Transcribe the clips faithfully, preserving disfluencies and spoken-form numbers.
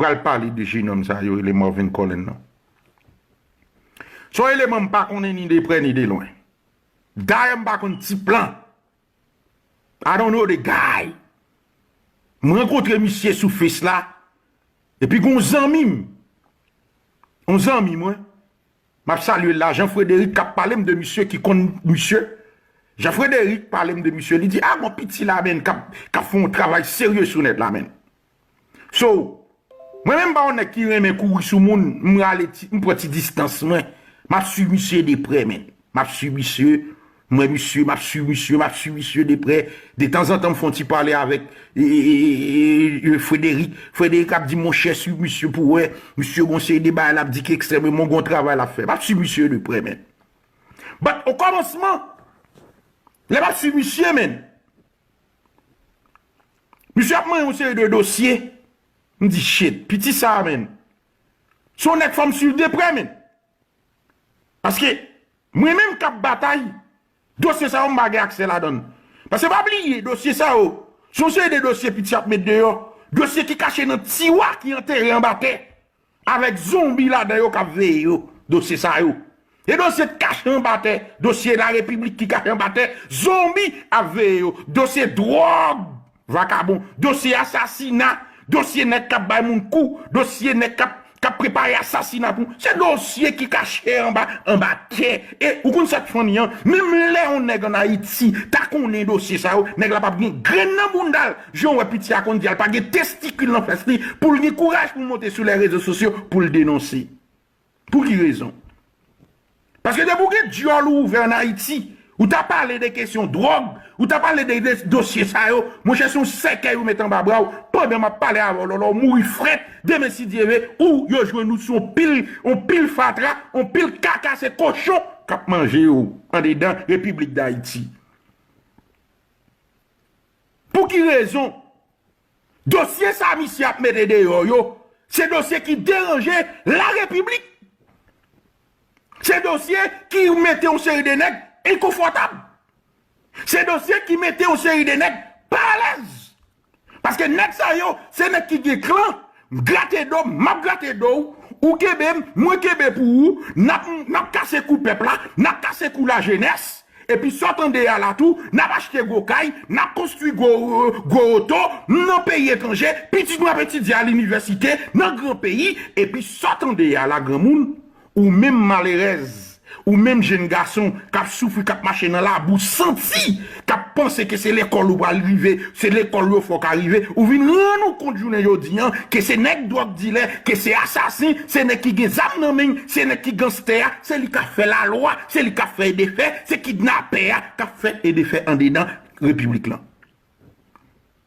pral pale de jenòm sa yo rele Marvin Colin nan. Se yon eleman m pa konnen ni de prè ni de lwen. Dayè m pa konn tip lan. I don't know the guy. M rankontre misye sou Face la. Epi gen yon zanmi m. Yon zanmi mwen. M ap salye l la, Jean Frédéric k ap pale m de misye ki konn misye. Jean Frédéric pale m de misye, li di, a, gon piti la, menn, k ap, k ap fè yon travay serye sou nèt la, menn. So, mwen menm m pa yon nèg ki renmen kouri sou moun, m rale ti, m pran ti distans mwen. M ap swiv misye de prè, menn. M ap swiv misye, m wè misye, m ap swiv misye, m ap swiv misye de prè. De tanzantan, m fè yon ti pale avèk e, e, e, e, e, Frédéric. Frédéric ap di, monchè, swiv misye pou wè. Misye gon seri de bagay l ap di ki ekstrèmeman gon travay l ap fè. M ap swiv misye de prè, menn. But, okòmansman, lè m ap swiv misye, menn, misye ap manyen yon seri de dosye. M di, shit, piti sa a, menn. Se yon nèg fò m swiv de prè, menn. Paske, mwen menm k ap batay, dosye sa yo m pa gen aksè ladan l. Paske pa bliye, dosye sa yo, se yon seri de dosye piti ap met deyò. Dosye ki kache nan tiwa ki antere anba tè. Avèk zonbi ladan yo k ap veye yo, dosye sa yo. E dosye k kache anba tè, dosye larepiblik ki kache anba tè, zonbi ap veye yo. Dosye dwòg, vakabon, dosye asasina, dosye nèg k ap bay moun kou, dosye nèg k ap, k ap prepare asasina pou. Se dosye ki kache anba, anba tè. E ou konn sa k funny an? Menm lè yon nèg ann Ayiti ta konnen dosye sa yo, nèg la p ap gen grenn nan bounda l. Jan w wè piti a konn di a, l pa gen testikil nan fès li pou l gen kouraj pou l monte sou lè rezo sosyo pou l denonse. Pou ki rezon? Paske depi w gen dyòl ou ouvè ann Ayiti, ou ta pale de kesyon dwòg, ou ta pale de, de dosye sa yo, monchè, se yon sèkèy ou met anba bra w, pandan m ap pale avè w, lòlò, w mouri frèt, demen si Dye ve, ou yo jwenn ou sou yon pil, yon pil fatra, yon pil kaka, se kochon k ap manje w andedan Repiblik Dayiti. Pou ki rezon? Dosye sa misye ap mete deyò yo, se dosye ki deranje larepiblik. Se dosye ki mete yon seri de nèg enkonfòtab. Se dosye ki mete yon seri de nèg pa alèz. Paske nèg sa yo, se nèg ki gen klan, grate do m, m ap grate do w, ou kenbe m, mwen kenbe pou ou, n ap, n ap kase kou pèp la, n ap kase kou lajenès. Epi sa w tande a la tou, n ap achte gwo kay, n ap konstwi gwo, gwo oto, nan peyi etranje, pitit nou ap etidye a linivèsite, nan gran peyi, epi sa w tande a la granmoun, ou menm malerèz, ou menm jenn gason k ap soufri, k ap mache nan labou, santi, k ap panse ke se lekòl ou pral rive, se lekòl yo fè w ka rive, ou vin rann ou kont jounen jodi an ke se nèg dwòg dilè, ke se asasen, se nèg ki gen zam nan men, se nèg ki ganstè a, se li k ap fè lalwa, se li k ap fè e defè, se kidnapè a k ap fè e defè andedan repiblik lan.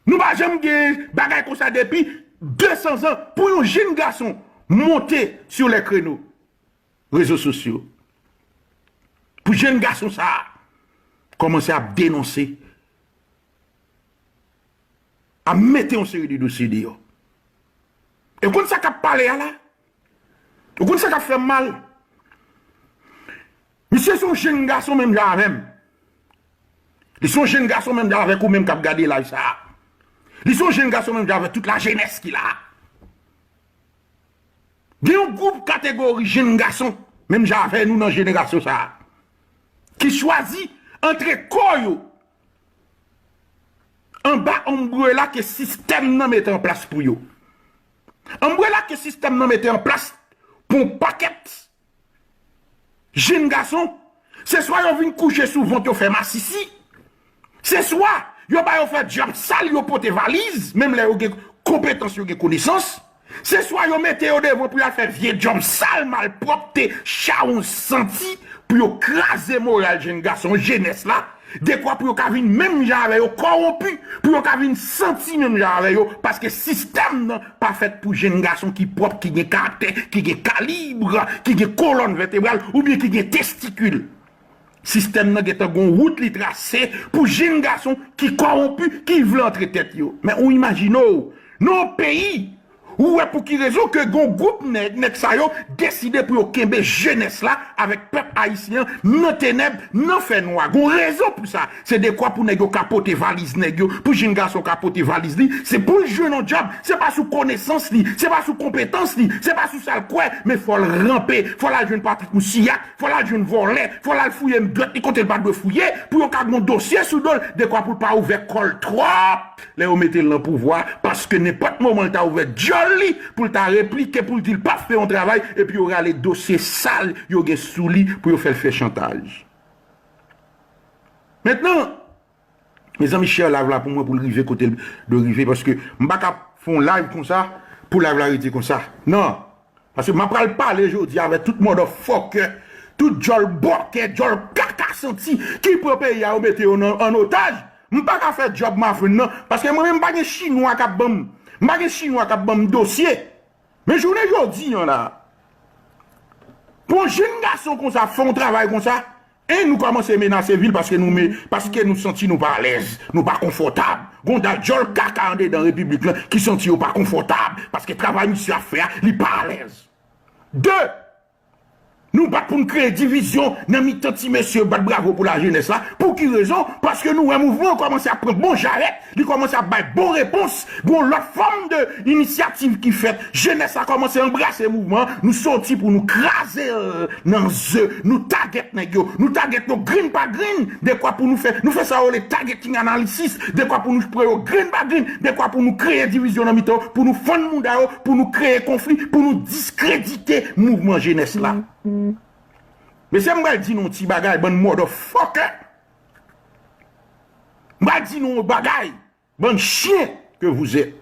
Nou pa janm gen bagay konsa depi de san zan pou yon jenn gason monte sou lè kreno rezo sosyo. Pou jenn gason sa a kòmanse ap denonse, ap mete yon seri de dosye deyò. E w konn sa k ap pale a la? Ou konn sa k ap fè m mal? Misye se yon jenn gason menm jan avè m. Li se yon jenn gason menm jan avèk ou menm k ap gade live sa a. Li se yon jenn gason menm jan avèk tout lajenès ki la a. Gen yon gwoup kategori jenn gason menm jan avè nou nan jenerasyon sa a ki chwazi antre kò yo anba anbrela ke sistèm nan mete an plas pou yo. Anbrela ke sistèm nan mete an plas pou yon pakèt jenn gason, se swa yo vin kouche sou vant yo fè masisi, se swa yo ba yo fè djòb sal, yo pote valiz, menm lè yo gen konpetans, yo gen konesans, se swa yo mete yo devan pou y al fè vye djòb sal, malpwòpte, chawony santi, pou yo kraze moral jenn gason, jenès la, dekwa pou yo ka vin menm jan avè yo, kòwonpi, pou yo ka vin santi menm jan avè yo, paske sistèm nan pa fèt pou jenn gason ki pwòp, ki gen karaktè, ki gen kalib, ki gen kolòn vètebral, oubyen ki gen testikil. Sistèm nan gentan gon wout li trase pou jenn gason ki kòwonpi, ki vle antre tèt yo. Men ou imajine w, nan yon peyi Ou wè pou ki rezon ke gon gwoup nèg, nèg sa yo deside pou yo kenbe jenès la avèk pèp ayisyen an nan tenèb, nan fènwa. Gon rezon pou sa. Se dekwa pou nèg yo ka pote valiz nèg yo, pou jenn gason ka pote valiz li. Se pou l jwenn yon djòb. Se pa sou konesans li, se pa sou konpetans li, se pa sou sa l kwè, men fò l ranpe, fò l al jwenn Patrick Moussillat, fò l al jwenn vòlè, fò l al fouye dwèt li kote l pa dwe fouye, pou yo ka gen yon dosye sou do l, dekwa pou l pa ouvè kò l twòp lè yo mete l nan pouvwa, paske nenpòt moman l ta ouvè dyòl li, pou l ta replike, pou l di l p ap fè yon travay, epi yo rale dosye sal yo gen sou li pou yo fè l fè chantaj. Mentnan, mezanmi, share live la pou mwen, pou l rive kote l dwe rive, paske m pa ka fè yon live konsa, pou live la rete konsa. Non. Paske m ap pral pale jodi avèk tout motherfucker, tout djòl bòkè, djòl kaka santi ki pran peyi a, yo mete yo nan, an otaj. M pa ka fè djòb Mafren nan, paske mwen menm m pa gen chinwa k ap ban m, m pa gen chinwa k ap ban m dosye. Men jounen jodi an la, pou yon jenn gason konsa fè yon travay konsa, en, nou kòmanse menase vi l paske nou me, paske nou santi nou pa alèz, nou pa konfòtab. Gon dal djòl kaka andedan repiblik lan ki santi yo pa konfòtab paske travay misye ap fè a, li pa alèz. De, nou bat pou n kreye divizyon nan mitan ti mesye bat bravo pou lajenès la. Pou ki rezon? Paske nou wè mouvman an kòmanse ap pran bon jarèt, li kòmanse ap bay bon repons. Gon lòt fòm de inisyativ ki fèt. Jenès la kòmanse anbrase mouvman an. Nou soti pou nou kraze l nan ze. Nou tagèt nèg yo. Nou tagèt yo grenn pa grenn. Dekwa pou nou fè, nou fè sa yo rele targeting analysis. Dekwa pou nou pran yo grenn pa grenn. Dekwa pou nou kreye divizyon nan mitan yo. Pou nou fann mouda yo. Pou nou kreye konfli. Pou nou diskredite mouvman jenès la. Mesye, m pral di nou yon ti bagay, bann motherfucker. M pral di nou yon bagay, bann chyen ke vous êtes.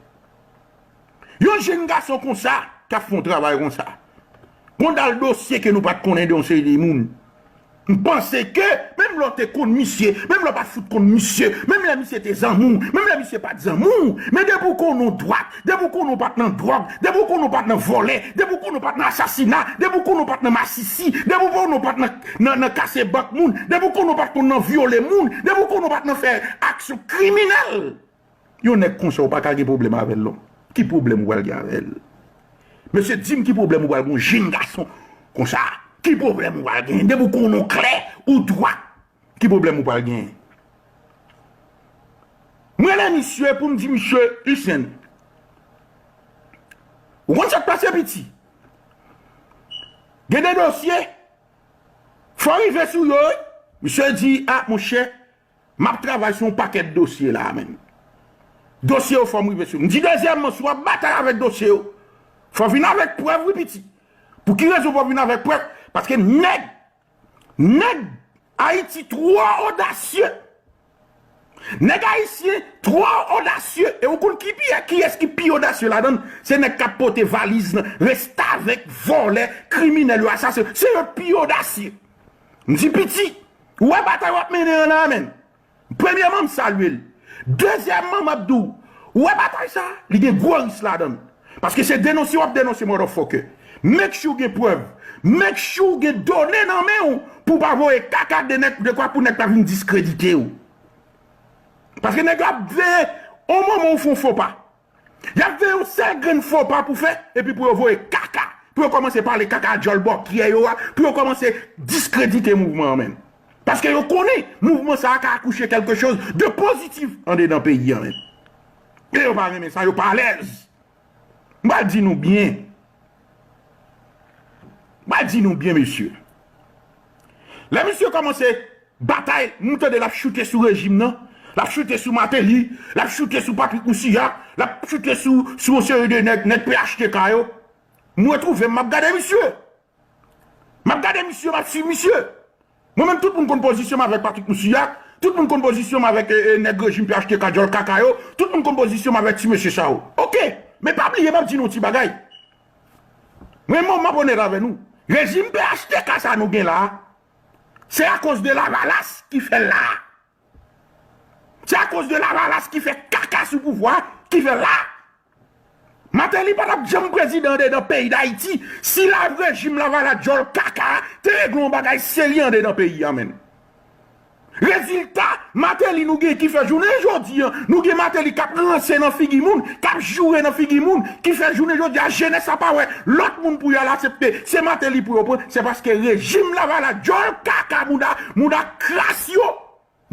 Yon jenn gason konsa, k ap fè yon travay konsa. Gon dal dosye ke nou pa t konnen de yon seri de moun. M panse ke, menm lè w te konn misye, menm lè w pa t fout konn misye, menm lè misye te zanmi w, menm lè misye pa t zanmi w, men depi w konnen w dwat, depi w konnen w pa t nan dwòg, depi w konnen w pa t nan vòlè, depi w konnen w pa t nan asasina, depi w konnen w pa t nan masisi, depi w konnen w pa t nan, nan, nan kase bank moun, depi w konnen w pa t konn nan vyole moun, depi w konnen w pa t nan fè aksyon kriminèl. Yon nèg konsa ou pa ka gen pwoblèm avè l non. Ki pwoblèm ou pral gen avè l? Mesye, di m ki pwoblèm ou pral gen yon jenn gason konsa? Ki pwoblèm ou pral gen? Depi w konnen w klè, ou dwat. Ki pwoblèm ou pral gen? M rele misye pou m di misye, Hussein, ou konn sa k pase piti? Gen de dosye, fò rive sou yo, wi. Misye di, a, monchè, m ap travay sou yon pakèt dosye la, menm. Dosye yo fò m rive sou. M di, dezyèmman, si w ap batay avèk dosye yo, fò w vin avèk prèv, wi, piti. Pou ki rezon fò w vin avèk prèv? Paske nèg, nèg Ayiti twò odasye. Nèg ayisyen twò odasye. E ou konn ki pi, kiyès ki pi odasye ladan l? Se nèg k ap pote valiz nan, restavèk, vòlè, kriminèl yo, asasen. Se yo k pi odasye. M di, piti, ou wè batay w ap mennen an la, menm? Premyèman, m salye l. Dezyèmman, m ap di w, ou wè batay sa a, li gen gwo ris ladan l. Paske se denonse w ap denonse, motherfucker. Make sure w gen prèv. Make sure w gen done nan men w pou w pa voye kaka de nèg, dekwa pou nèg pa vin diskredite w. Paske nèg yo ap veye yon moman ou fè yon fo pa. Y ap veye yon sèl grenn fo pa pou fè, epi pou yo voye kaka. Pou yo kòmanse pale kaka a djòl bòkyè yo a, pou yo kòmanse diskredite mouvman an menm. Paske yo konnen mouvman sa a ka akouche kèlke choz de pozitif andedan peyi an menm. E yo pa renmen sa, yo pa alèz. M pral di nou byen. M pral di nou byen, mesye. Lè misye kòmanse batay, nou tande l ap choute sou rejim nan, l ap choute sou Martelly, l ap choute sou Patrick Moussiak, l ap choute sou, sou yon seri de nèg, nèg P H T K yo. M retwouve m, m ap gade misye. M ap gade misye, m ap swiv misye. Mwen menm, tout moun konn pozisyon m avèk Patrick Moussiak, tout moun konn pozisyon m avèk, e, e, nèg rejim P H T K, djòl kaka yo, tout moun konn pozisyon m avèk ti mesye sa yo. Oke, men pa bliye, m ap di nou yon ti bagay. Mwen menm, m ap onèt avè nou. Rejim P H T K sa nou gen la a, se akoz de Lavalas ki fè l la a. Se akoz de Lavalas ki fè kaka sou pouvwa a, ki fè l la a. Martelly pa t ap janm prezidan andedan peyi Dayiti si la rejim Lavalas djòl kaka a te regle yon bagay serye andedan peyi a, menm. Rezilta, Martelly nou gen ki fè jounen jodi a, nou gen Martelly k ap ranse nan figi moun, k ap joure nan figi moun, ki fè jounen jodi a, jenès la pa wè lòt moun pou y al aksepte. Se Martelly pou yo pran, se paske rejim Lavalas, djòl kaka, mouda, mouda kras yo,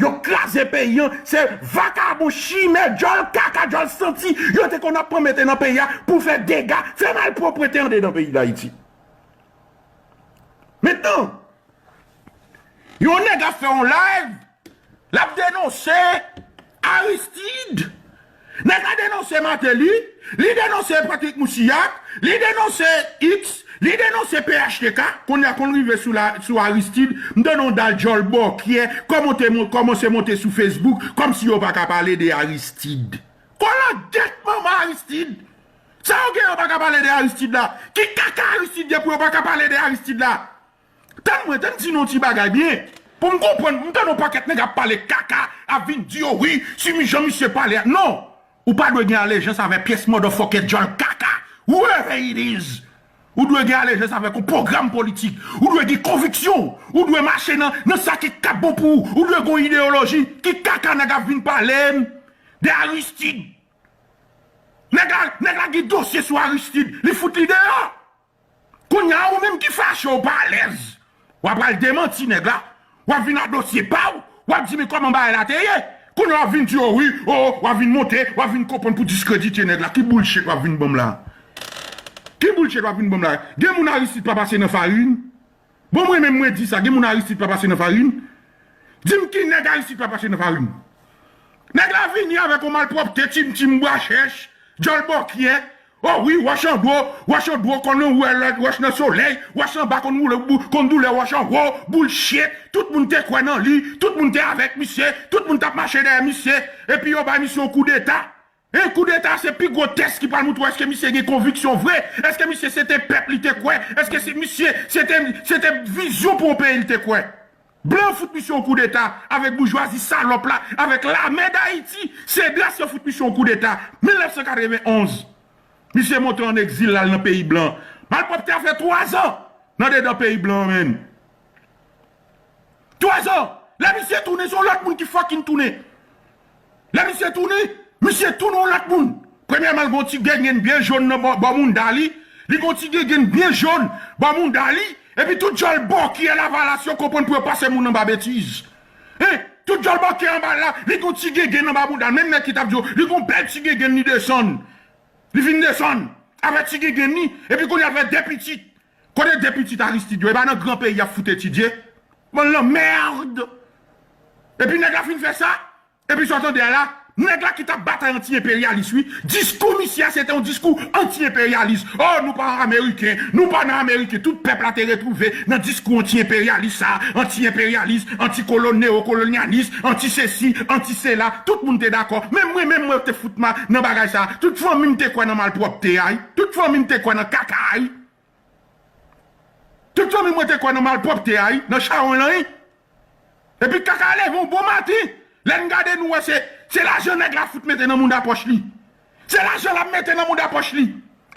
yo kraze peyi a, se vakabon, chimè, djòl kaka, djòl santi, yo te konn ap pran mete nan peyi a pou fè dega, fè malpwoprete andedan peyi Dayiti. Mentnan, yon nèg ap fè yon live, l ap denonse Aristide. Nèg la denonse Martelly, li denonse Patrick Moussillat, li denonse X, li denonse P H T K. Kounye a konn rive sou la, sou Aristide, m tande yon dal djòl bòkyè kòmanse monte sou Facebook kòmsi yo pa ka pale de Aristide. Kòlangèt manman Aristide! Sa yo gen yo pa ka pale de Aristide la? Ki kaka Aristide ye pou yo pa ka pale de Aristide la? Tann mwen, tann di nou yon ti bagay byen. Pou m konprann, m tande yon pakèt nèg ap pale kaka, ap vin di yo wi, si mi jan misye pale a. Non! Ou pa dwe gen alejans avèk pyès motherfucker djòl kaka. Whoever it is. Ou dwe gen alejans avèk yon pwogram politik. Ou dwe gen konviksyon. Ou dwe mache nan, nan sa ki k ap bon pou ou. Ou dwe gen yon ideyoloji. Ki kaka nèg ap vin pale m de Aristide? Nèg la, nèg la gen dosye sou Aristide. Li fout li deyò. Kounye a, ou menm ki fache, ou pa alèz. W ap al demanti nèg la. W ap vin ak dosye pa w. W ap di, men kòman bagay la te ye? Kounye a, w ap vin di, o wi, o, w ap vin monte, w ap vin konprann pou diskredite nèg la. Ki bullshit w ap vin ban m la? Ki bullshit w ap vin ban m la? Gen moun Aristide pa pase nan farin? Bon, mwen menm, mwen di sa, gen moun Aristide pa pase nan farin? Di m ki nèg Aristide pa pase nan farin? Nèg la vini avèk yon malpwòpte, timtim, bwa chèch, djòl bòkyè. O wi, wòch an dlo, wòch an dlo konn woule wòch nan solèy, wòch anba konn woule, konn doulè wòch anwo, bullshit, tout moun te kwè nan li, tout moun te avèk misye, tout moun t ap mache dèyè misye, epi yo bay misye yon koudeta. Hein, koudeta se pi gwo tès ki pral montre w èske misye gen konviksyon vre, èske misye se te pèp li te kwè, èske se misye se te, se te vizyon pou yon peyi li te kwè. Blan fout misye yon koudeta avèk boujwazi salòp la, avèk lame Dayiti. Se gras yo fout misye yon koudeta. Mil nèf san katrevenn onz, misye monte ann egzil, l al nan peyi blan. Malpwòpte a fè twazan nan dedan peyi blan an, menn. Twazan! Lè misye tounen, se yon lòt moun ki fucking tounen. Lè misye tounen, misye tounen yon lòt moun. Premyèman, l gen yon ti gengèn byen jòn nan bò, bò mounda li. Li gen yon ti gengèn byen jòn bò mounda li. Epi tout djòl bòkyè Lavalas yo konprann pou yo pase moun anba betiz. Hein? Tout djòl bòkyè anba la, li gen yon ti gengèn anba mounda l. Menm nèg ki t ap di yo, li gen yon bèl ti gengèn li desann. Li vin desann avèk ti gengèn li. Epi kounye a l fè de pitit. Kote de pitit Aristide yo? E pa nan gran peyi y ap fout etidye? Bann lanmèd! Epi nèg la fin fè sa, epi sa w tande a la, nèg la ki t ap batay anti-enperyalis, wi. Diskou misye a, se te yon diskou anti-enperyalis. O, nou pa Ameriken, nou pa nan Ameriken. Tout pèp la te retwouve nan diskou anti-enperyalis sa, anti-enperyalis, anti-kolon-, neokolonyalis, anti-sesi, anti-sela. Tout moun te dakò. Menm mwen, menm mwen te fout ma-, nan bagay sa. Tout fanmi m te kwè nan malpwòpte a, wi. Tout fanmi m te kwè nan kaka a, wi. Tout fanmi mwen te kwè nan malpwòpte a, wi, nan chawony lan, wi. Epi kaka leve yon bon maten, lè n gade nou wè se, se lajan nèg la fout mete nan mouda pòch li. Se lajan l ap mete nan mouda pòch li.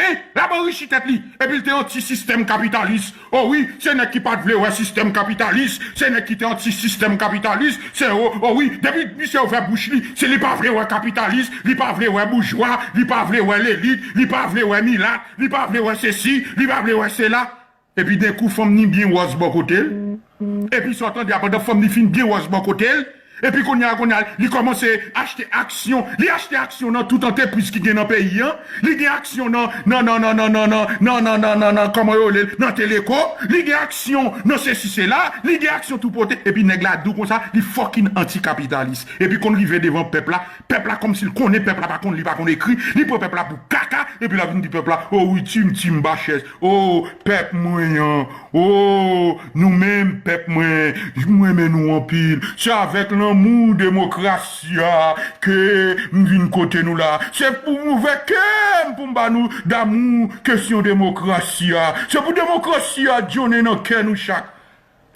Hein? L ap anrichi tèt li. Epi l te anti sistèm kapitalis. O wi, se nèg ki pa t vle wè sistèm kapitalis. Se nèg ki te anti sistèm kapitalis. Se o, o wi, depi misye ouvè bouch li, se li pa vle wè kapitalis, li pa vle wè boujwa, li pa vle wè lelit, li pa vle wè milat, li pa vle wè sesi, li pa vle wè sela. Epi denkou fanm ni byen wòz bò kote l. Epi sa w tande a, pandan fanm ni fin byen wòz bò kote l, epi kounye a, kounye a, li kòmanse achte aksyon. Li achte aksyon nan tout antrepriz ki gen nan peyi a. Li gen aksyon nan, nan, nan, kòman yo rele l, nan Teleco. Li gen aksyon nan sesi sela. Li gen aksyon tout kote. Epi nèg la di w konsa, li fucking anti-kapitalis. Epi konn rive devan pèp la, pèp la kòmsi l konnen, pèp la pa konn li, pa konn ekri. Li pran pèp la pou kaka, epi l ap vin di pèp la, o wi, tim, tim, bachèz. O, pèp mwen an, o, nou menm, pèp mwen, m renmen nou anpil. Se avèk lanmou demokrasi a ke m vin kote nou la. Se pou m ouvè kè m pou m ba nou damou kesyon demokrasi a. Se pou demokrasi a djonnen nan kè nou chak.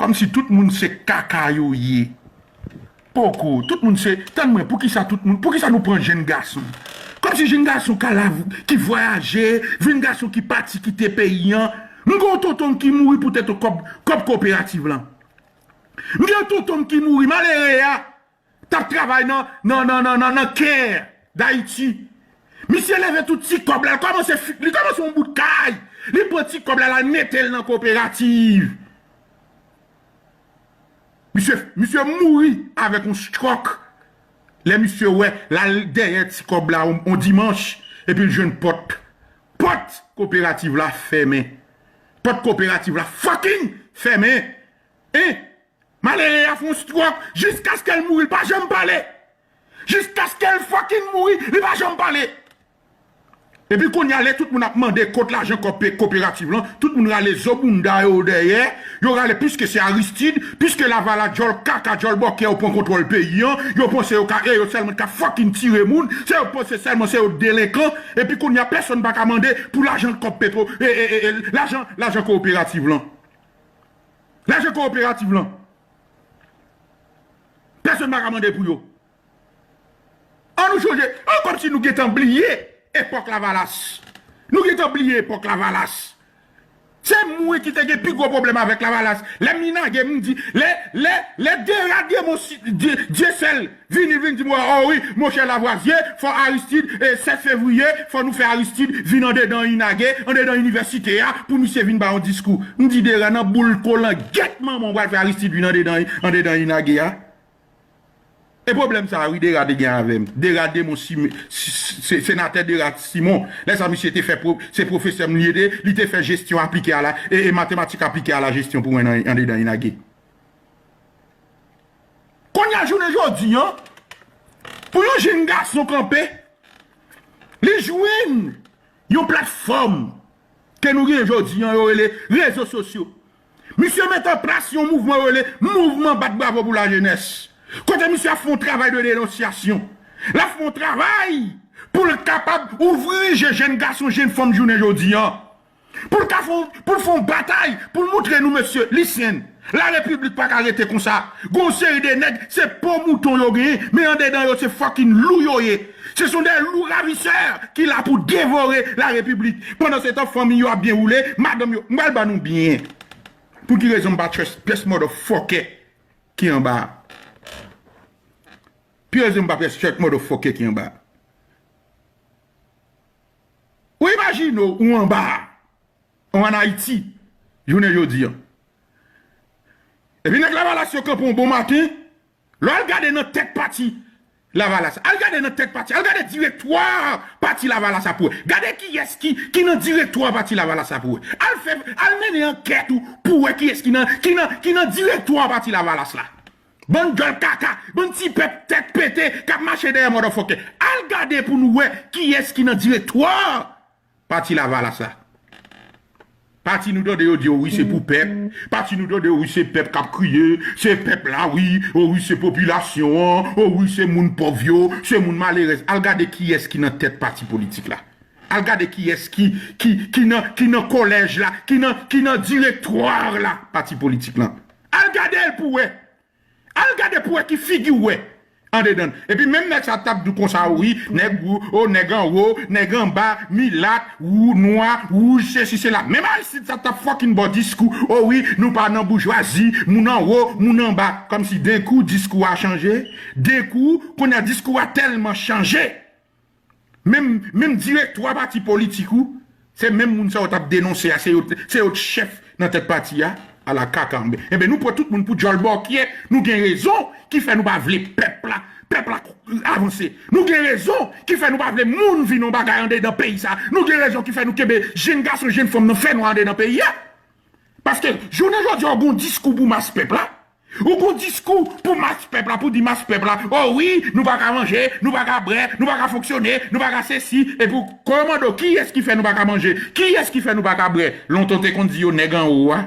Kòmsi tout moun se kaka yo ye. Poko, tout moun se, tann mwen, poukisa tout moun, poukisa nou pran jenn gason? Kòmsi jenn gason kalav ki vwayaje, jenn gason ki pati kite peyi an. M gen yon tonton ki mouri poutèt kòb, kòb koperativ lan. M gen yon tonton m ki mouri, malere a t ap travay nan, nan, nan, nan, nan, nan Care Dayiti. Misye leve tout ti kòb la, li kòmanse fi-, li kòmanse yon bout kay. Li pran ti kòb la, l al mete l nan koperativ. Misye, misye mouri avèk yon stroke. Lè misye wè, l al dèyè ti kòb la yon, yon dimanch, epi l jwenn pòt. Pòt koperativ la fèmen. Pòt koperativ la fucking fèmen. Hein? Malere a fè yon stroke jiskaske l mouri, li pa janm pale. Jiskaske l fucking mouri, li pa janm pale. Epi kounye a, lè tout moun ap mande kot lajan kòp pe-, koperativ lan, tout moun rale zo bounda yo dèyè, yo rale piske se Aristide, piske Lavalas djòl kaka, djòl bòkè yo pran kontwòl peyi an, yo panse yo ka, e yo sèlman ka fucking tire moun, se yo panse sèlman se yo delenkan, epi kounye a, pèsonn pa ka mande pou lajan kòp petwo, e, e, e, e, lajan, lajan kooperativ lan. Lajan kooperativ lan. Pèsonn pa ka mande pou yo. An nou chonje, an kòmsi nou gentan bliye epòk Lavalas. Nou gentan bliye epòk Lavalas. Se mwen ki te gen pi gwo pwoblèm avèk Lavalas. Lè m inage, m di, lè, lè, lè Dera Demon si-, Dye-, Dyesèl vini, vin di mwen, o wi, monchè Lavwazye, fò Aristide, e, sèt fevriye, fò nou fè Aristide vin andedan inage, andedan inivèsite a, pou misye vin ba yon diskou. M di Dera nan boul kolangyèt manman w pral fè Aristide vin andedan, andedan inage a. E pwoblèm sa a, wi, Dera te gen avè m. Dera Demon Sim-, si-, se-, senatè Dera Simon. Lè sa, misye te fè pwo-, se pwofesè m li ye, li te fè jesyon aplike a la, e, e matematik aplike a la jesyon pou mwen nan, andedan inage. Kounye a jounen jodi an, pou yon jenn gason kanpe, li jwenn yon platfòm ke nou gen jodi an, yo rele rezo sosyo. Misye mete an plas yon mouvman yo rele Mouvman Bat Bravo pou Lajenès. Kote misye ap fè yon travay de denonsyasyon. L ap fè yon travay pou l kapab ouvri je jèn gason, jèn fanm jounen jodi an. Pou l ka fè yon, pou l fè yon batay, pou l montre nou, mesye, listen, larepiblik pa ka rete konsa. Gon seri de nèg, se po mouton yo genyen, men andedan yo, se fucking lou yo ye. Ce sont des loups ravisseurs ki la pou devore larepiblik. Pandan se tan, fanmi yo ap byen woule, madanm yo, m pral ba nou byen. Pou ki rezon m pa trust pyès motherfucker ki anba a? Ki rezon m pa trust pyès motherfucker ki anba a? Ou imajine w, ou anba a, ou ann Ayiti, jounen jodi an. Epi nèg Lavalas yo kanpe yon bon maten, lè w al gade nan tèt pati Lavalas, al gade nan tèt pati, al gade direktwa pati Lavalas la pou wè. Gade kiyès ki, ki nan direktwa pati Lavalas la pou wè. Al fè, al mennen ankèt ou pou wè kiyès ki nan, ki nan, ki nan direktwa pati Lavalas la. Bann djòl kaka, bann ti pèp tèt pete k ap mache dèyè motherfucker. Al gade pou nou wè kiyès ki nan direktwa pati Lavalas la. Pati nou tande yo di, o wi, se pou pèp. Pati nou tande, o wi, se pèp k ap kriye. Se pèp la, wi. O wi, se popilasyon an. O wi, se moun pòv yo. Se moun malerèz. Al gade kiyès ki nan tèt pati politik la. Al gade kiyès ki, ki, ki nan, ki nan kolèj la, ki nan, ki nan direktwa la, pati politik lan. Al gade l pou wè. Al gade pou wè ki figi w wè andedan. Epi menm nèg sa t ap di w konsa, wi, nèg wou, o, nèg anwo, nèg anba, milat, wou, nwa, wouj, sesi, sela. Menm Aristide sa t ap fucking ba w diskou, o wi, nou pa nan boujwazi, moun anwo, moun anba. Kòmsi denkou diskou a chanje. Denkou, kounye a diskou a tèlman chanje. Menm, menm direktwa pati politik ou, se menm moun sa yo t ap denonse a, se yo, se yo t chèf nan tèt pati a, ala kaka. Enben, enben, nou pran tout moun pou djòl bòkyè, nou gen rezon ki fè nou pa vle pèp la, pèp la avanse. Nou gen rezon ki fè nou pa vle moun vin yon bagay andedan peyi sa. Nou gen rezon ki fè nou kenbe jèn gason, jèn fanm nan fè nwa andedan peyi a. Paske, jounen jodi a, w gon diskou pou mas pèp la. Ou gon diskou pou mas pèp la, pou di mas pèp la, o wi, nou pa ka manje, nou pa ka bwè, nou pa ka fonksyone, nou pa ka sesi, epi w kòmande w, kiyès ki fè nou pa ka manje? Kiyès ki fè nou pa ka bwè? Lontan w te konn di yo nèg anwo a.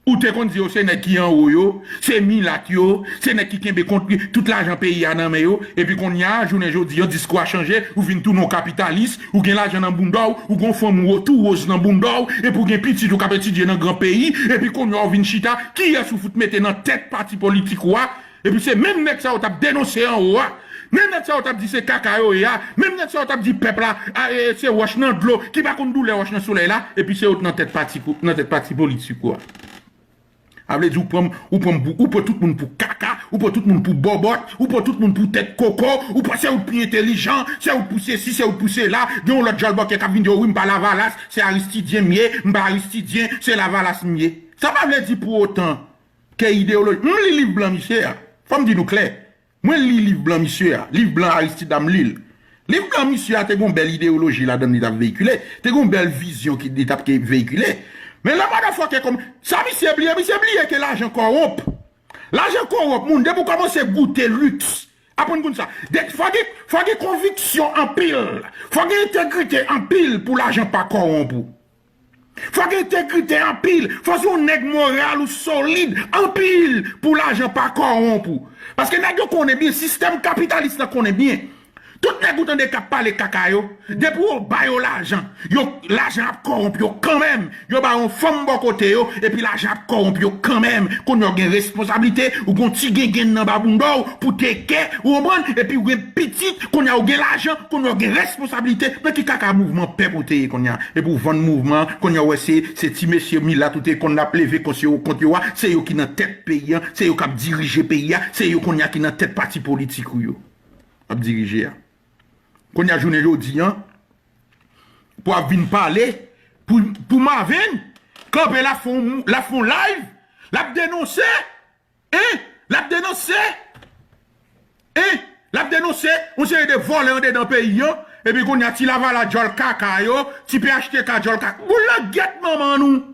Ou te konn di yo se nèg ki anwo yo, se milat yo, se nèg ki kenbe kont tout lajan peyi a nan men yo, epi kounye a, jounen jodi a, diskou a chanje, ou vin tounen yon kapitalis, ou gen lajan nan bounda w, ou gen yon fanm wo-, tou woz nan bounda w, epi w gen pitit ou k ap etidye nan gran peyi, epi kounye a w vin chita, kiyès ou fout mete nan tèt pati politik ou a? Epi se menm nèg sa yo t ap denonse anwo a, menm nèg sa yo t ap di se kaka yo ye a, menm nèg sa yo t ap di pèp la, a, e, se wòch nan dlo, ki pa konn doulè wòch nan solèy la, epi se yo t nan tèt pati, nan tèt pati politik ou a. Sa vle di ou pran, ou pran, ou pran tout moun pou kaka, ou pran tout moun pou bòbòt, ou pran tout moun pou tèt koko, ou pran se ou k pi entelijan, se ou k pou sesi, se ou k pou sela, gen yon lòt djòlbòkè k ap vin di w, wi, m pa Lavalas, se Aristidyen m ye, m pa Aristidyen, se Lavalas m ye. Sa pa vle di pou otan ke ideyoloji, m li liv blan misye a. Fò m di nou klè. Mwen li liv blan misye a, liv blan Aristide a, m li l. Liv blan misye a te gon bèl ideyoloji ladan l li t ap veyikile, te gon bèl vizyon ki li t ap ke veyikile. Men lè motherfucker kòm, sa misye bliye, misye bliye ke lajan kòwonp. Lajan kòwonp moun, depi w kòmanse goute liks, aprann konn sa. De, fò gen, fò gen konviksyon anpil, fò gen entegrite anpil pou lajan pa kòwonp ou. Fò gen entegrite anpil. Fò se yon nèg moral ou solid anpil pou lajan pa kòwonp ou. Paske nèg yo konnen byen sistèm kapitalis lan konnen byen. Tout nèg ou tande k ap pale kaka yo, depi w ba yo lajan, yo, lajan ap kòwonp yo kanmenm. Yo ba yo yon fanm bò kote yo, epi lajan ap kòwonp yo kanmenm. Kounye a w gen responsablite, ou gen yon ti gengenn nan ba bounda w pou teke, ou konprann? Epi w gen pitit, kounye a w gen lajan, kounye a w gen responsablite. Nan ki kaka mouvman pèp ou te ye kounye a? Epi w vann mouvman an, kounye a w wè se, se ti mesye milat ou te konn ap leve kont yo, kont yo a, se yo ki nan tèt peyi a, se yo k ap dirije peyi a, se yo kounye a ki nan tèt pati politik ou yo ap dirije a. Kounye a jounen jodi an, pou ap vin pale, pou, pou Marvin kanpe l ap fè yon, l ap fè yon live, l ap denonse, en, l ap denonse, en, l ap denonse yon seri de vòlè andedan peyi an, epi kounye a ti Lavalas djòl kaka yo, ti P H T K djòl kaka, boul nan gèt manman nou.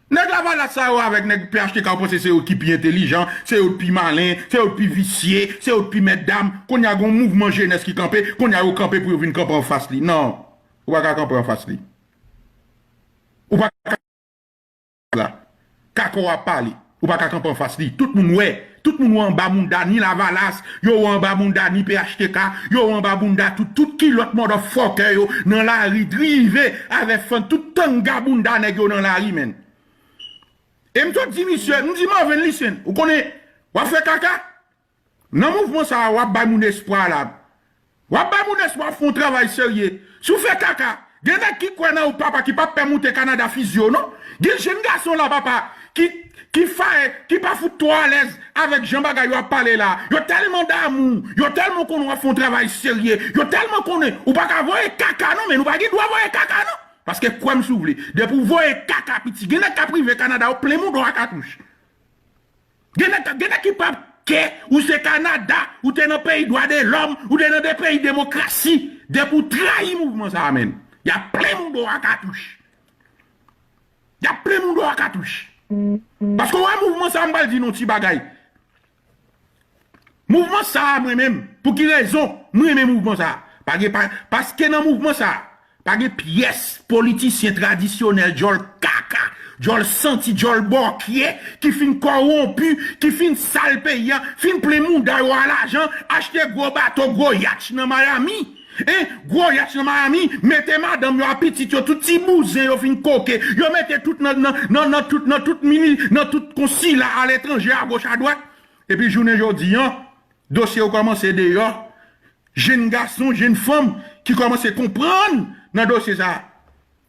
Nèg Lavalas sa yo avèk nèg P H T K, ou panse se yo ki pi entelijan, se yo ki pi malen, se yo ki pi visye, se yo ki pi mètdam. Kounye a gen yon mouvman jenès ki kanpe, kounye a yo kanpe pou yo vin kanpe anfas li. Non, ou pa ka kanpe anfas li. Ou pa ka la. Kaka w ap pale. Ou pa ka kanpe anfas li. Tout moun wè. Tout moun wè anba bounda ni Lavalas, yo wè anba bounda ni P H T K, yo wè anba bounda tout, tout kilòt motherfucker yo nan lari drive avèk fann tout tanga bounda nèg yo nan lari, menn. E m sot di misye, m di Marvin, listen, ou konnen, w ap fè kaka? Nan mouvman sa a, w ap bay moun espwa la. W ap bay moun espwa, w ap fè yon travay serye. Si w fè kaka, gen nèg ki kwè nan ou, papa, ki p ap pè moute Kanada fiziye w, non. Gen jenn gason la, papa, ki, ki faye, ki pa fout twò alèz avèk jan bagay yo ap pale la. Yo tèlman damou, yo tèlman konnen w ap fè yon travay serye, yo tèlman konnen ou pa ka voye kaka, non, men nou pa gen dwa voye kaka, non. Paske kwè m si w vle, depi w voye kaka piti, gen nèg k ap rive Kanada, yo plen mouda w a katouch. Gen nèg, gen nèg ki p ap kè, ou se Kanada, ou te nan peyi dwa de lòm, ou te nan de peyi demokrasi, depi w trayi mouvman sa a, menn, y ap plen mouda w a katouch. Y ap plen mouda w a katouch. Paske w wè mouvman sa a, m pral di nou ti bagay. Mouvman sa a, mwen menm, pou ki rezon m renmen mouvman sa a? Pa gen, pa, paske nan mouvman sa a, pa gen pyès politisyen tradisyonèl, djòl kaka, djòl santi, djòl bòkye, ki fin kòwonpi, ki fin sal peyi a, fin plen mouda yo a lajan, achte gwo bato, gwo yatch nan Miami. En, gwo yatch nan Miami, mete madanm yo a pitit yo, tout ti bouzen yo fin koke, yo mete tout nan, nan, nan, nan tout, nan tout mini, nan tout konsila aletranje, agoch, adwat. Epi jounen jodi an, dosye yo kòmanse deyò. Jenn gason, jenn fanm ki kòmanse konprann nan dosye sa a,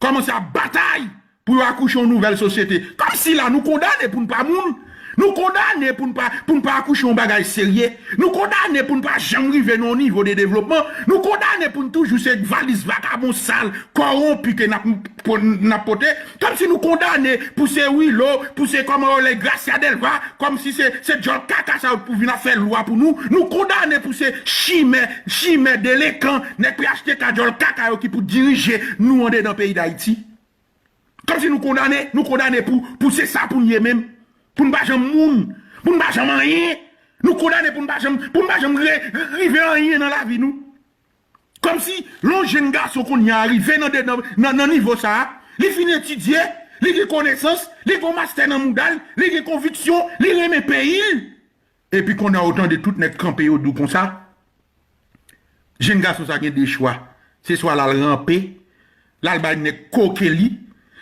kòmanse ap batay pou yo akouche yon nouvèl sosyete. Kòmsi la nou kondane pou n pa moun. Nou kondane pou n pa, pou n pa akouche yon bagay serye. Nou kondane pou n pa janm rive nan yon nivo de devlopman. Nou kondane pou n toujou se valiz vakabon sal, kòwonpi ke n ap, n ap pote. Kòmsi nou kondane pou se Wilo, pou se kòman yo rele Gracia Delva, kòmsi se, se djòl kaka sa yo pou vin ap fè lwa pou nou. Nou kondane pou se chimè, chimè delenkan, nèg P H T K djòl kaka yo ki pou dirije nou andedan peyi Dayiti. Kòmsi nou kondane, nou kondane pou, pou se sa pou n ye menm. Pou n pa janm moun, pou n pa janm anyen. Nou kondane pou n pa janm, pou n pa janm re-, rive anyen nan lavi nou. Kòmsi lè yon jenn gason kounye a rive nan, nan, nan, nan nivo sa a, li fin etidye, li gen konesans, li gen yon mastè nan mouda l, li gen konviksyon, li renmen peyi l. Epi kounye a ou tande tout nèg kanpe yo di w konsa, jenn gason sa gen de chwa. Se swa l al ranpe, l al bay nèg koke li,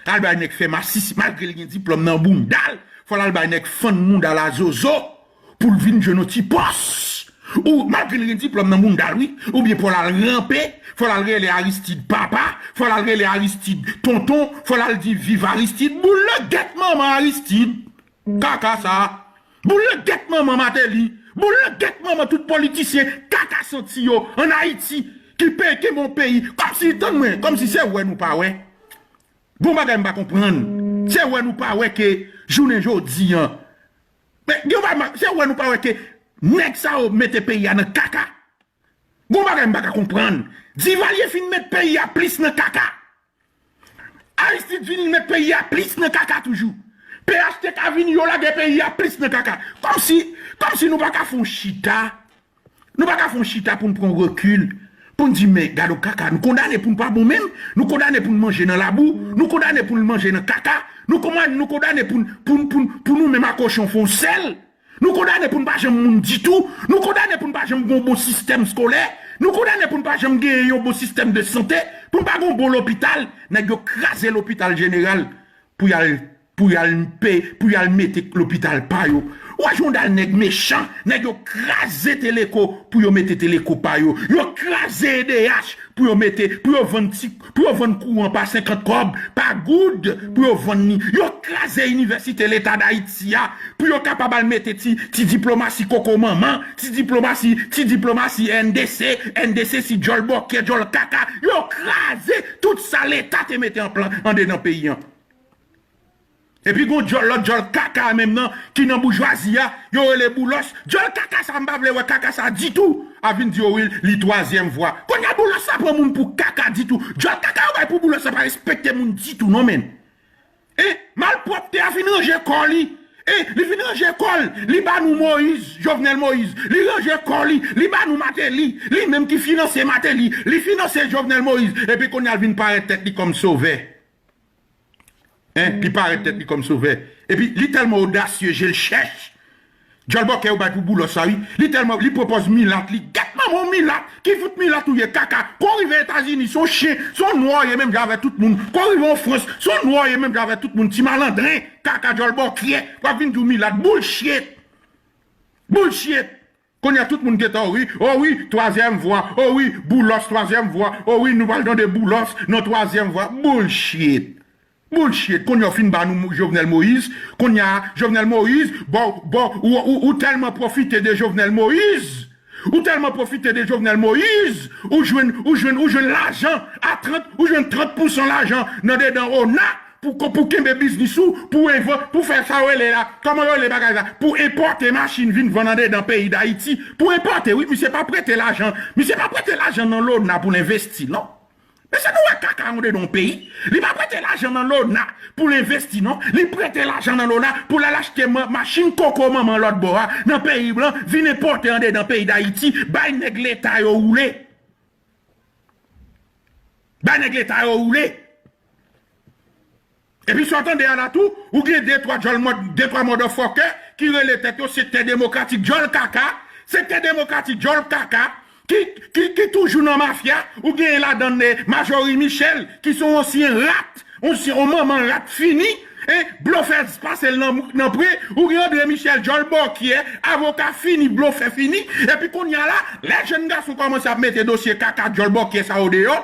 l al bay nèg fè masisi, malgre l gen diplòm nan bounda l, fò l al bay nèg fann bounda l a zozo pou l vin jwenn yon ti pòs. Ou, malgre l gen diplòm nan bounda l, wi, oubyen fò l al ranpe, fò l al rele Aristide papa, fò l al rele Aristide tonton, fò l al di viv Aristide, boul nan gèt manman Aristide. Kaka sa. Boul nan gèt manman Martelly. Boul nan gèt manman tout politisyen kaka santi yo ann Ayiti ki peye kenbe yon peyi. Kòmsi, tann mwen, kòmsi se wè nou pa wè. Gon bagay m pa konprann. Se wè nou pa wè ke jounen jodi an. Men, gen yon bagay, se wè nou pa wè ke nèg sa yo mete peyi a nan kaka. Gon bagay m pa ka konprann. Divalye fin met peyi a plis nan kaka. Aristide vini met peyi a plis nan kaka toujou. P H T K vini, yo lage peyi a plis nan kaka. Kòmsi, kòmsi nou pa ka fè yon chita. Nou pa ka fè yon chita pou n pran rekil. Pou n di, men, gade yon kaka. Nou kondane pou n pa bon menm. Nou kondane pou n manje nan labou. Nou kondane pou n manje nan kaka. Nou kondane, nou kondane pou n, pou n, pou n, pou nou menm ak kochon fè yon sèl. Nou kondane pou n pa janm moun ditou. Nou kondane pou n pa janm gen yon bon sistèm skolè. Nou kondane pou n pa janm gen yon bon sistèm de sante. Pou n pa gen yon bon lopital. Nèg yo kraze lopital jeneral pou y al, pou y al pe, pou y al mete lopital pa yo. Ou wè jan nèg mechan, nèg yo kraze Teleko pou yo mete Teleko pa yo. Yo kraze E D H pou yo mete, pou yo vann ti, pou yo vann kouran pa senkant kòb, pa goud, pou yo vann li. Yo kraze Inivèsite Leta Dayiti a, pou yo kapab al mete ti, ti diplomasi koko manman, ti diplomasi, ti diplomasi N D C, N D C si djòl bòkyè, djòl kaka. Yo kraze tout sa Leta te mete an plan andedan peyi an. Epi gon djòl, lòt djòl kaka menm nan, ki nan boujwazi a, yo rele Boulos. Djòl kaka sa, m pa vle wè kaka sa ditou. A vin di yo wi, li twazyèm vwa. Kounye a Boulos sa pran moun pou kaka ditou. Djòl kaka yo bay pou Boulos sa pa respekte moun ditou non, menn. E malpwòpte a fin ranje kò li. E li fin ranje kò l. Li ba nou Moïse, Jovenel Moïse. Li ranje kò li. Li ba nou Martelly. Li menm ki finanse Martelly. Li finanse Jovenel Moïse. Epi kounye a l vin parèt tèt li kòm sovè. Hein, li parèt tèt li kòm sovè. Epi li tèlman odasye, je l chèch. Djòl bòkyè yo bay pou Boulos sa wi. Li tèlman, li pwopòz milat, li gèt manman w milat, ki fout milat ou ye kaka. Kon w rive Etazini, se yon chen, se yon nwa w ye menm jan avè tout moun. Kon w rive an Frans, se yon nwa w ye menm jan avè tout moun. Ti malandren, kaka djòl bòkyè, w ap vin di w milat, bullshit. Bullshit. Kounye a tout moun gentan, o wi, o wi, twazyèm vwa, o wi, Boulos twazyèm vwa, o wi, nou pral tande Boulos nan twazyèm vwa. Bullshit. Bullshit. Kounye a w fin ba nou Jovenel Moïse, kounye a Jovenel Moïse, bon, bon, ou, ou, ou tèlman pwofite de Jovenel Moïse, ou tèlman pwofite de Jovenel Moïse, ou jwenn, ou jwenn, ou jwenn lajan a trant, ou jwenn trant pousan lajan nan dedan ona, pou, pou kenbe biznis ou, pou envan-, pou fè sa yo rele la, kòman yo rele bagay la, pou enpòte machin vin vann andedan peyi Dayiti, pou enpòte, wi, misye pa prete lajan, misye pa prete lajan nan lona pou l envesti, non. Mesye, nou wè kaka andedan yon peyi, li pa prete lajan nan lona pou l envesti, non, li prete lajan nan lona pou l al achte ma-, machin koko manman lòt bò a, nan peyi blan, vin enpòte andedan peyi Dayiti, bay nèg leta yo woule. Bay nèg leta yo woule. Epi sa w tande a la tou, ou gen de twa djòl mòd, de twa motherfucker ki rele tèt yo sektè demokratik djòl kaka, sektè demokratik djòl kaka, ki, ki, ki toujou nan mafya, ou gen ladan n, eh, Majorie Michel, ki se yon ansyen rat, yon ansyen, yon manman rat fini, eh, blofè pase l nan, nan pre, ou gen André Michel, djòl bòkyè, avoka fini, blofè fini, epi kounye a la, lè jèn gason kòmanse ap mete dosye kaka djòl bòkyè sa yo deyò,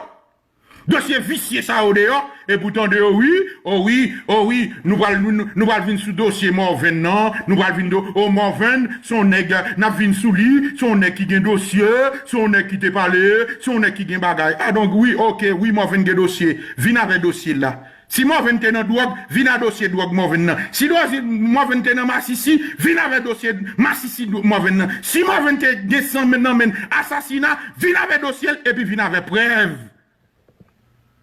dosye visye sa yo deyò, epi w tande yo, wi, o wi, o wi, nou pral, nou, nou, nou pral vin sou dosye Morvan nan, nou pral vin do, o Morvan, se yon nèg, n ap vin sou li, se yon nèg ki gen dosye, se yon nèg ki te pale, se yon nèg ki gen bagay. A, donk, wi, oke, wi, Morvan gen dosye. Vin avè dosye l la. Si Morvan te nan dwòg, vin a dosye dwòg Morvan nan. Si dosye Morvan te nan masisi, vin avè dosye masisi Morvan nan. Si Morvan te gen san men nan men asasina, vin avè dosye l epi vin avè prèv.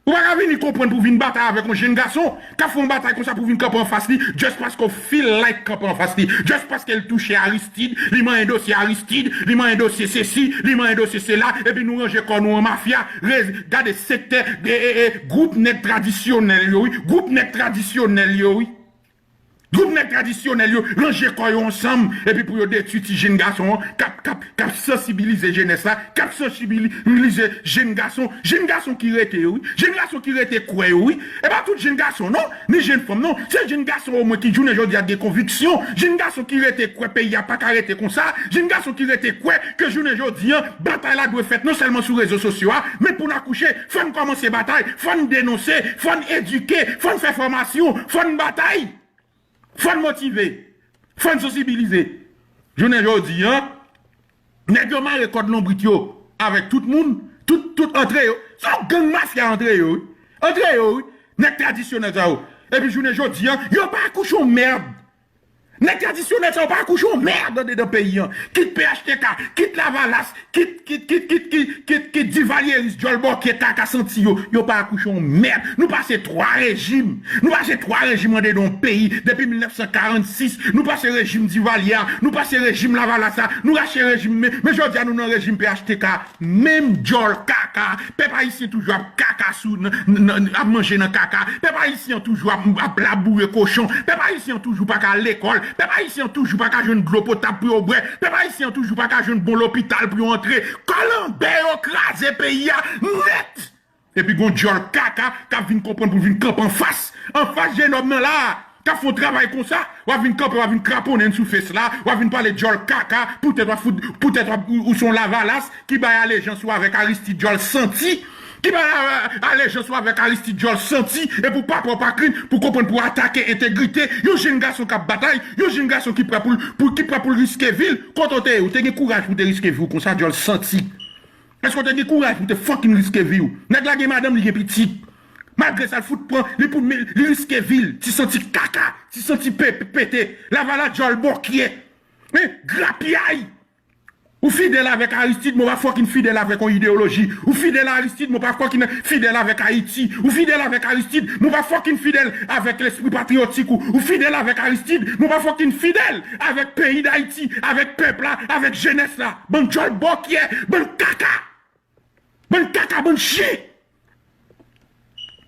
Ou pa ka vini konprann pou vin batay avèk yon jenn gason k ap fè yon batay konsa pou vin kanpe anfas li, just paske w feel like kanpe anfas li, just paske l touche Aristide, li manyen dosye Aristide, li manyen dosye sesi, li manyen dosye sela, epi nou ranje kò nou an mafya, rez-, gade sektè, e, e, e, gwoup nèg tradisyonèl yo, wi, gwoup nèg tradisyonèl yo, wi. Gwoup nèg tradisyonèl yo ranje kò yo ansanm, epi pou yo detwi ti jenn gason an, k ap, k ap, k ap sansibilize jenès la, k ap sansibilize jenn gason, jenn gason ki rete yo, wi. Jenn gason ki rete kwè yo, wi. E pa tout jenn gason, non, ni jenn fanm, non. Se jenn gason omwen ki jounen jodi a gen konviksyon. Jenn gason ki rete kwè peyi a pa ka rete konsa. Jenn gason ki rete kwè ke jounen jodi a, batay la dwe fèt non sèlman sou rezo sosyo a, men pou n akouche, fò n kòmanse batay, fò n denonse, fò n edike, fò n fè fòmasyon, fò n batay. Fò n motive. Fò n sansibilize. Jounen jodi a, nèg yo mare kòd lonbrit yo avèk tout moun, tout, tout antre yo. Se yon gang mafya antre yo, wi. Antre yo, wi. Nèg tradisyonèl sa yo. Epi jounen jodi a, yo pa akouche yon mèd. Nèg tradisyonèl sa yo pa akouche yon mèd andedan peyi a. Kit P H T K, kit Lavalas, kit, kit, kit, kit, kit, kit, kit divalyeris, djòl bòkyè, kaka santi yo. Yo pa akouche yon mèd. Nou pase twa rejim. Nou pase twa rejim andedan yon peyi depi mil nèf san karannsis. Nou pase rejim Divalye a. Nou pase rejim Lavalas la. Nou rache rejim. Men, men jodi a nou nan rejim P H T K. Menm djòl kaka. Pèp ayisyen toujou ap kaka sou, nan, nan, ap manje nan kaka. Pèp ayisyen toujou ap, ap laboure kochon. Pèp ayisyen toujou pa ka al lekòl. Pèp ayisyen toujou pa ka jwenn dlo potab pou yo bwè. Pèp ayisyen toujou pa ka jwenn bon lopital pou yo antre. Kalanbè yo kraze peyi a nèt. Epi gon djòl kaka k ap vin konprann pou vin kanpe anfas, anfas jenòm nan la a, k ap fè yon travay konsa, w ap vin kanpe, w ap vin kraponnen n sou fes la, w ap vin pale djòl kaka, poutèt w ap fout, poutèt w ap, ou, ou se yon Lavalas ki bay alejans ou avèk Aristide djòl santi, ki bay, euh, alejans ou avèk Aristide djòl santi, epi w pa pè w pa krent pou konprann pou atake entegrite yon jenn gason k ap batay, yon jenn gason ki prè pou l, pou, ki prè pou l riske vi l. Kote w te ye? Ou te gen kouraj pou w te riske vi w konsa, djòl santi? Èske w te gen kouraj pou w te fucking riske vi w? Nèg la gen madanm, li gen pitit. Malgre sa, l fout pran, li pou, li riske vi l. Ti santi kaka, ti santi pe-, pe-, pete. Lavalas djòl bòkyè. Men, grapyay. Ou fidèl avèk Aristide, men w pa fucking fidèl avèk yon ideyoloji. Ou fidèl a Aristide, men w pa fucking fidèl avèk Ayiti. Ou fidèl avèk Aristide, men w pa fucking fidèl avèk lespri patriyotik ou. Ou fidèl avèk Aristide, men w pa fucking fidèl avèk peyi Dayiti, avèk pèp la, avèk jenès la. Bann djòl bòkyè, bann kaka. Bann kaka, bann chen.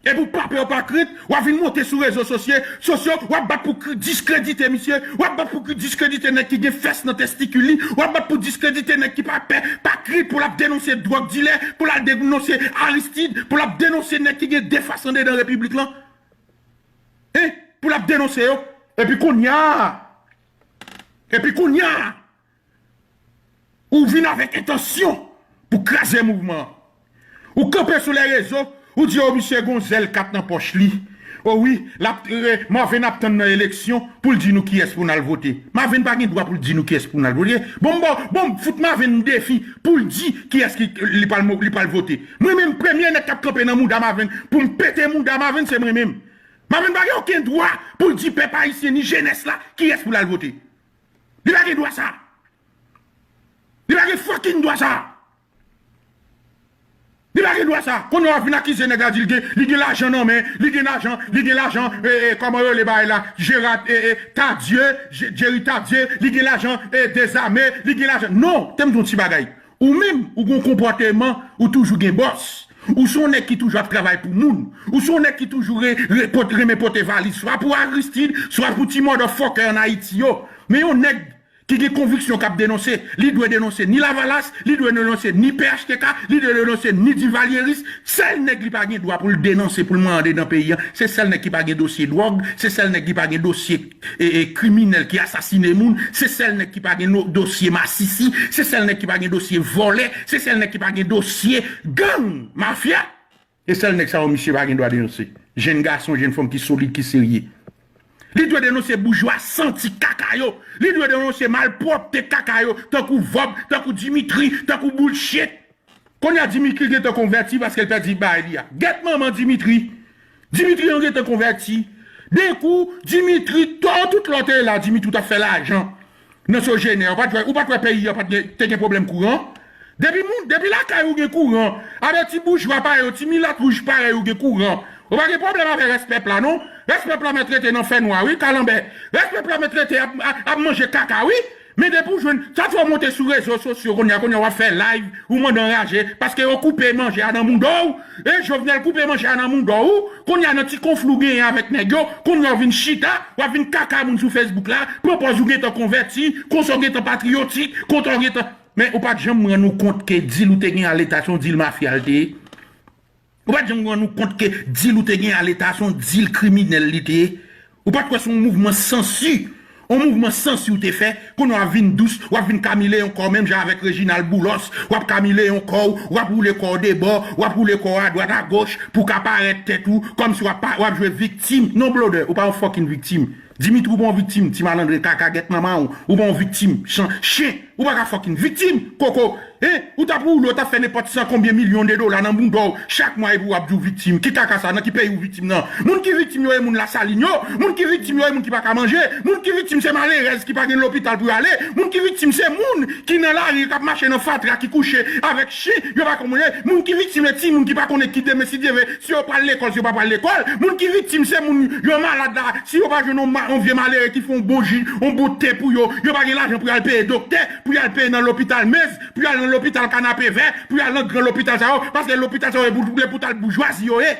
Epi w pa pè, w pa krent, w ap vin monte sou rezo sosye, sosyo, w ap bat pou kri-, diskredite misye, w ap bat pou kri-, diskredite nèg ki gen fès nan testikil li, w ap bat pou diskredite nèg ki pa pè, pa krent pou l ap denonse dwòg dilè, pou l al denonse Aristide, pou l ap denonse nèg ki gen de fas andedan repiblik lan. Hein? Pou l ap denonse yo. Epi kounye a, epi kounye a, ou vin avèk entansyon pou kraze mouvman an. Ou kanpe sou lè rezo, ou di, o, misye gon zèl kat nan pòch li. O wi, l ap, e, Marvin ap tann nan eleksyon pou l di nou kiyès pou n al vote. Marvin pa gen dwa pou l di nou kiyès pou n al vote. Bon, bon, bon, fout Marvin yon defi pou l di kiyès ki, li pral mo-, li pral vote. Mwen menm, premye nèg k ap kanpe nan mouda Marvin pou m pete mouda Marvin, se mwen menm. Marvin pa gen okenn dwa pou l di pèp ayisyen ni jenès la kiyès pou l al vote. Li pa gen dwa sa. Li pa gen fucking dwa sa. Li pa gen dwa sa. Kounye a w ap vin akize nèg la, di l gen, li gen lajan nan men, li gen lajan, li gen lajan, e, e, kòman yo rele bagay la, Gerard, e, e, Tardieu, Je-, Jerry Tardieu, li gen lajan, e, Dezame, li gen lajan. Non, tande m di w yon ti bagay. Ou menm, ou gon konpòteman, ou toujou gen bòs. Ou se yon nèg ki toujou ap travay pou moun. Ou se yon nèg ki toujou re-, re-, pot-, renmen pote valiz, swa pou Aristide, swa pou ti motherfucker ann Ayiti yo. Men yon nèg ki gen konviksyon k ap denonse, li dwe denonse ni Lavalas, li dwe denonse ni P H T K, li dwe denonse ni divalyeris. Sèl nèg li pa gen dwa pou l denonse pou l mande nan peyi a, se sèl nèg ki pa gen dosye dwòg, se sèl nèg ki pa gen dosye e, e, kriminèl ki asasine moun, se sèl nèg ki pa gen no-, dosye masisi, se sèl nèg ki pa gen dosye vòlè, se sèl nèg ki pa gen dosye gang, mafya. E sèl nèg sa yo misye pa gen dwa denonse. Jenn gason, jenn fanm ki solid, ki serye. Li dwe denonse boujwa santi kaka yo. Li dwe denonse malpwòpte kaka yo, tankou Vòb, tankou Dimitri, tankou bullshit. Kounye a Dimitri gentan konvèti paske l pèdi bagay li a. Gèt manman Dimitri. Dimitri an gentan konvèti. Denkou, Dimitri, to-, tout lè w te la, Dimitri t ap fè lajan nan Sogener. Ou pa t wè, ou pa t wè peyi a pa t gen, te gen pwoblèm kouran? Depi moun, depi lakay ou gen kouran, avè ti boujwa parèy ou, ti milat wouj parèy ou gen kouran, ou pa gen pwoblèm avè rès pèp la, non. Rès pèp la mèt rete nan fènwa, wi, kalanbè. Rès pèp la mèt rete ap, ap, ap manje kaka, wi. Men depi w jwenn, sa fè w monte sou rezo sosyo kounye a, kounye a w ap fè live, ou mande anraje, paske yo koupe manje a nan mouda w, e Jovenel koupe manje a nan mouda w, kounye a nan ti konfli w genyen avèk nèg yo, kounye a w vin chita, w ap vin kaka moun sou Facebook la, pran pòz ou gentan konvèti, konsa w gentan patriyotik, konsa w gentan, men ou pa t janm rann ou kont ke dil ou te gen a Leta se yon dil mafya l te ye. Ou pa t janm rann ou kont ke dil ou te gen a Leta se yon dil kriminèl li te ye. Ou pa t wè se yon mouvman sansi. Yon mouvman sansi ou te fè. Kounye a w ap vin dous, w ap vin kamileyon kò w menm jan avèk Reginald Boulos. W ap kamileyon kò w, w ap woule kò w debò, w ap woule kò w adwat agoch pou w ka parèt tèt ou kòmsi w ap pa, w ap jwe viktim. Non, blodè, ou pa yon fucking viktim. Dimitri, ou pa yon viktim, ti malandren kaka, gèt manman w, ou pa yon viktim, chan, chen, ou pa ka fucking viktim, koko, hein, ou t ap woule, ou t ap fè nenpòt san konbyen milyon de dola nan mouda w chak mwa epi w ap di w viktim, ki kaka sa, nan ki peyi w viktim nan? Moun ki viktim yo e moun Lasalin yo, moun ki viktim yo e moun ki pa ka manje, moun ki viktim se malerèz ki pa gen lopital pou y ale, moun ki viktim se moun ki nan lari k ap mache nan fatra ki kouche avèk chen, yo pa ka manje, moun ki viktim e timoun ki pa konnen ki demen si Dye vle, si yo pral lekòl, si yo pa pral lekòl, moun ki viktim se moun yo malad la, si yo pa jwenn yon ma- yon vye malere ki fè yon bon ji, yon bon te pou yo, yo pa gen lajan pou y al peye doktè, pou y al peye nan lopital Mens, pou y al nan lopital Kanapevè, pou y al nan gran lopital sa yo, paske lopital sa yo e pou lopital boujwazi yo ye.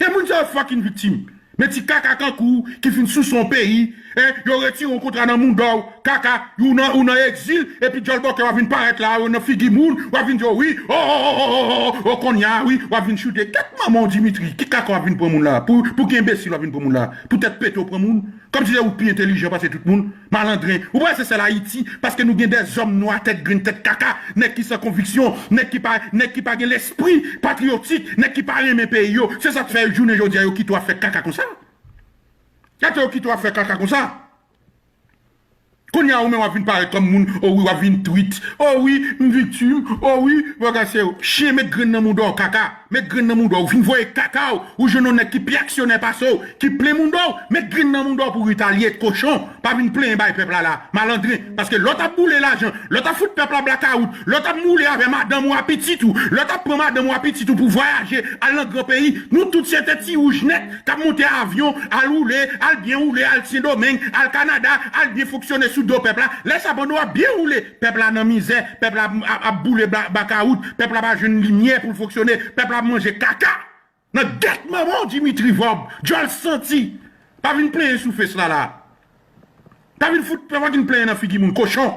Se moun sa yo fucking viktim. Men ti kaka kankou ki fin souse yon peyi, hein, yo retire yon kontra nan mouda w, kaka, ou nan, ou nan egzil, epi djòl bòkè w ap vin parèt la, ou nan figi moun, w ap vin di, o wi, o, o, o, o, o, o, o, kounye a, wi, w ap vin choute. Gèt manman w, Dimitri, ki kaka w ap vin pran moun la? Pou, pou ki enbesil w ap vin pran moun la? Pou tèt pete w pran moun? Kòmsi se ou k pi entèlijan pase tout moun? Malandren. Ou panse se sèl Ayiti, paske nou gen dèzòm nwa tèt grenn, tèt kaka, nèg ki san konviksyon, nèg ki pa, nèg ki pa gen lespri patriyotik, nèg ki pa renmen peyi yo. Se sa k fè jounen jodi a yo kite w ap fè kaka konsa. Gade yo kite w ap fè kaka konsa. Kounye a ou menm w ap vin parèt kòm moun, o wi, w ap vin tweet, o wi, m viktim, o wi, bagay serye. Chen, met grenn nan mouda w, kaka. Met grenn nan mouda w, vin voye kaka w, ou jwenn yon nèg ki pi aksyonè pase w, ki plen mouda w, met grenn nan mouda w pou retalye, kochon. Pa vin plenyen bay pèp la la, malandren, paske lè w t ap boule lajan, lè w t ap fout pèp la blakawout, lè w t ap moule avè madanm ou a pitit ou, lè w t ap pran madanm ou a pitit ou pou vwayaje, al nan gran peyi, nou tout se te ti wouj nèt k ap monte avyon, al woule, al byen woule, al Sendomeng, al Kanada, al byen fonksyone sou do pèp la. Lè sa pandan w ap byen woule, pèp la nan mizè, pèp la ap, ap boule bla- blakawout, pèp la pa jwenn limyè pou l fonksyone, pèp la ap manje kaka. Nan gèt manman w, Dimitri Vòb, djòl santi. Pa vin plenyen sou fes la la. Pa vin fout, pa vin plenyen nan figi moun, kochon.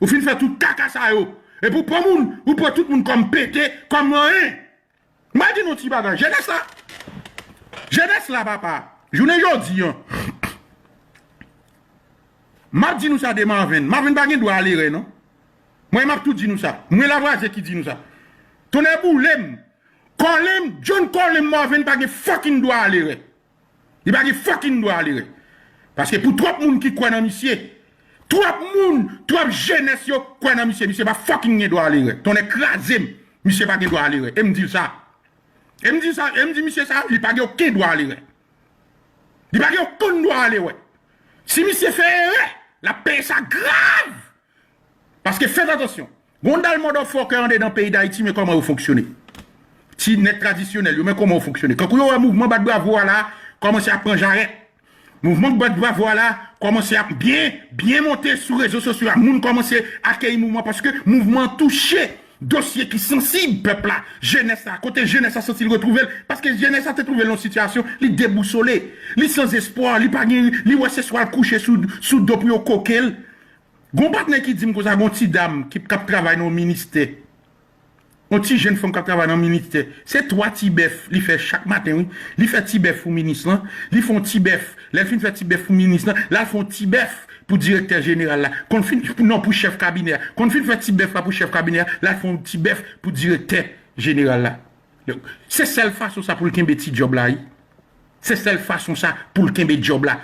Ou fin fè tout kaka sa yo. Epi w pran moun, ou pran tout moun kòm pete, kòm anyen. M a di nou ti bagay. Jenès la, jenès la, papa, jounen jodi an, m ap di nou sa de Marven. Marven pa gen dwa al erè, non. Mwen, m ap tou di nou sa. Mwen, Lavoisier ki di nou sa. Tonnè boule m. Kòlen m, John Kòlen m, Marven pa gen fucking dwa al erè. Li pa gen fucking dwa al erè. Paske pou twòp moun ki kwè nan misye, twòp moun, twòp jenès yo kwè nan misye, misye pa fucking gen dwa al erè. Tonnè kraze m, misye pa gen dwa al erè. E m di l sa. E m di sa, e m di misye sa, li pa gen okenn dwa al erè. Li pa gen okenn dwa al erè. Si misye fè erè, l ap peye sa grav. Paske fèt atansyon. Gon dal motherfucker andedan peyi Dayiti, men kòman yo fonksyone. Ti nèg tradisyonèl yo, men kòman yo fonksyone. Kankou yo wè mouvman bat bravo a la, kòmanse ap pran jarèt. Mouvman bat bravo a la, kòmanse ap byen, byen monte sou rezo sosyo a. Moun kòmanse akeyi mouvman paske mouvman an touche dosye ki sansib pèp la, jenès la. Kote jenès la santi l retwouve l, paske jenès la te twouve l nan yon sitiyasyon, li debousole, li sanzespwa, li pa gen, li wè se swa l kouche sou, sou do pou yo koke l. Gon patnè ki di m konsa, gon ti dam ki, k ap travay nan yon ministè. Yon ti jenn fanm k ap travay nan ministè. Se twa ti bèf li fè chak maten, wi. Li fè ti bèf pou minis lan. Li fè yon ti bèf. Lè l fin fè ti bèf pou minis lan, l al fè yon ti bèf pou direktè jeneral la. Konn fin, non, pou chèf kabinè a. Konn fin fè ti bèf la pou chèf kabinè a, l al fè yon ti bèf pou direktè jeneral la. Donk, se sèl fason sa pou l kenbe ti djòb la, wi. Se sèl fason sa pou l kenbe djòb la.